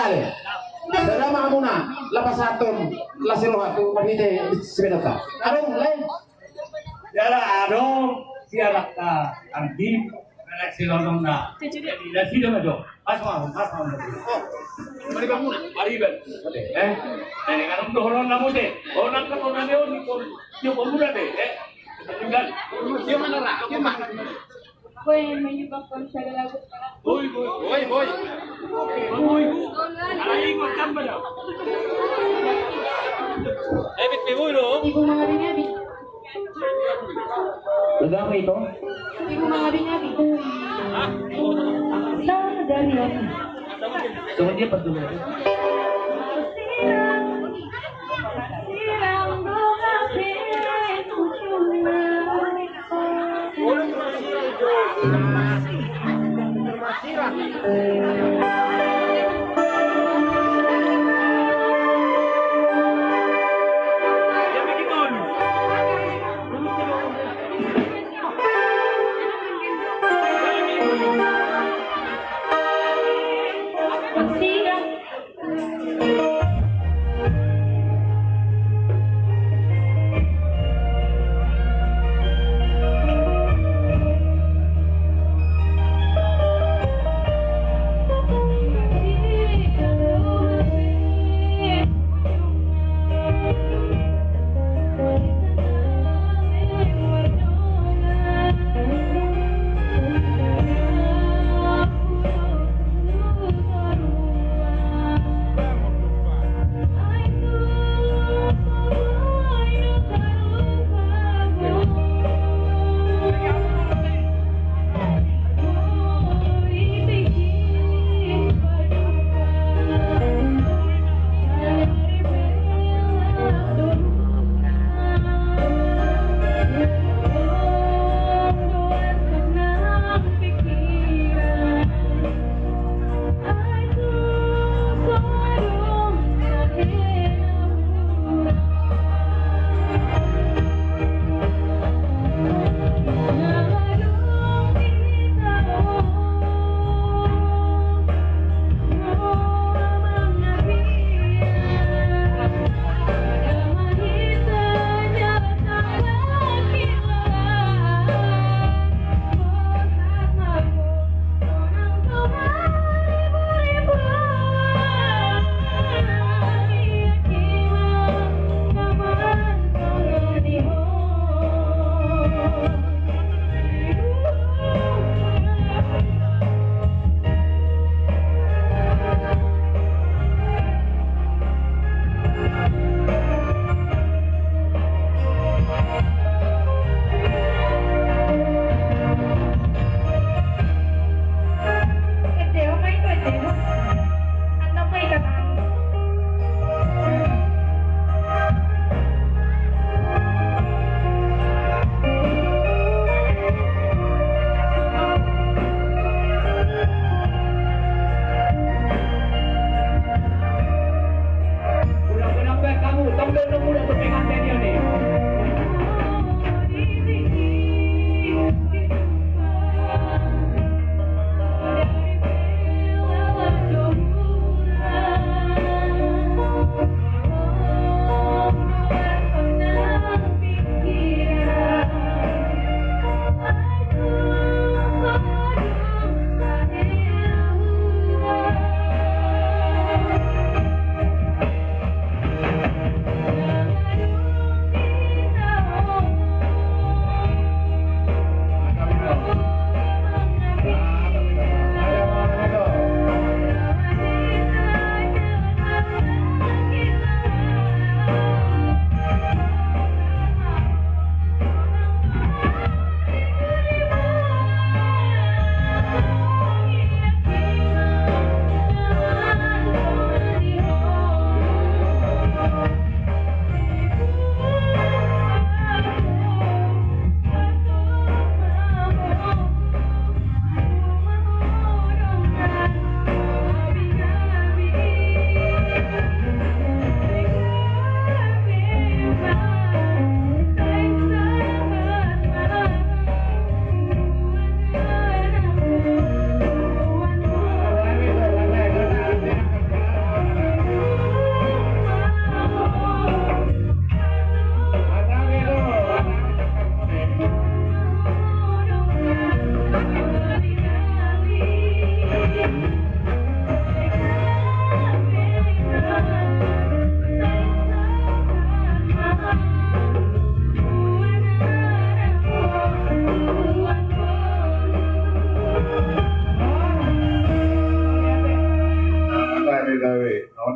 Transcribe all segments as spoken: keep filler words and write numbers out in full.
Sada ma hamuna lapasathon las ni roha tu marhite sibahenonta. Adong lae. Jala adong sian angka anggi, anak silolongna. Nasida ma jo. Pas ma, pas ma. Mariban. Eh, ini kan dohonon na muse. Oh, nangkep dohonon na muse. Dia pemula deh, eh. Dia mana, Ra? Dia mana? Boy, menyebabkan segala. Boy, boy. Boy, boy. Boy, boy. Alai ikut kan pada. Eh, bit boy lo. Ibu mangabing-abing. Agama itu. Ibu mangabing-abing. Hah? Sadari aku. Coba dia pergi.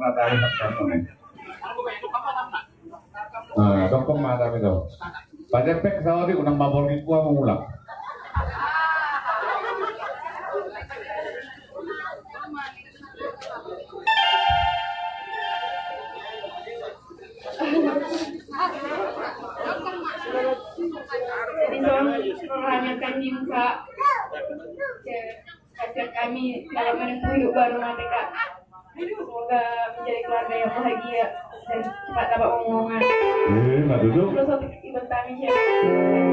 Matahari hak kamu nih. Nah, tokong mata itu. Pada pek sawat itu nang mabor di gua mengulang. Jadi, Bang, hanya kan di muka. Hasil kami dalam menempuh hidup baru, mate, Kak. Semoga menjadi keluarga yang bahagia dan cepat dapat omongan. Eh, Mbak Duduk. Terus untuk ikut kami, Chef.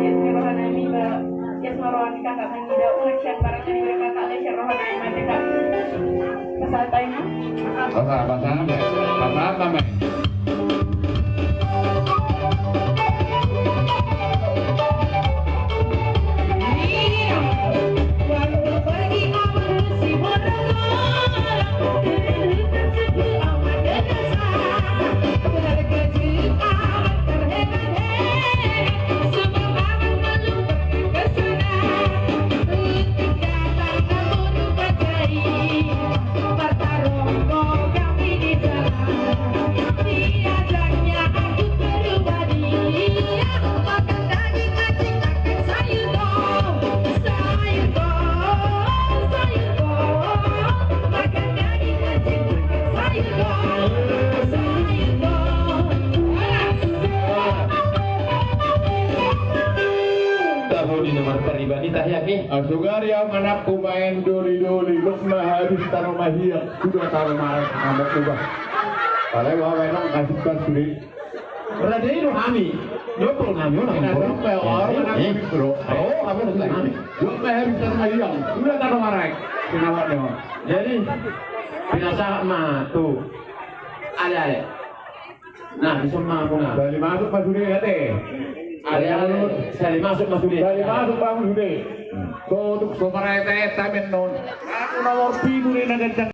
Yes, rohanami, Mbak. Yes, rohanami, Kakak Manida. Ungat sian barang dari Kakak, les rohanami, mate, Kak. Pasal time, no? Pasal, pasal, pasal, pasal. Tahu di nomor pribadi tah ya, Ki? Asugari am anakku main doli-doli, lok ma habis tano mahiang, suda tano marek, amok ubah. Kalau mau main kasih pas sulit. Berarti itu kami. Jopo kami orang. Kita sampai orang anak bro. Oh, apa itu kami? Lok ma habis tano mahiang, suda tano marek. Kenapa dia? Jadi, pinasahat ma tu. Ale, ale. Nah, bisa mampu, nah. Sali masuk ma sude, ate. Ale, ale. Sali masuk ma sude. Sali masuk ma sude. Sotuk so maraek-aek tamen non. Aku nomor pitu di na ganjang.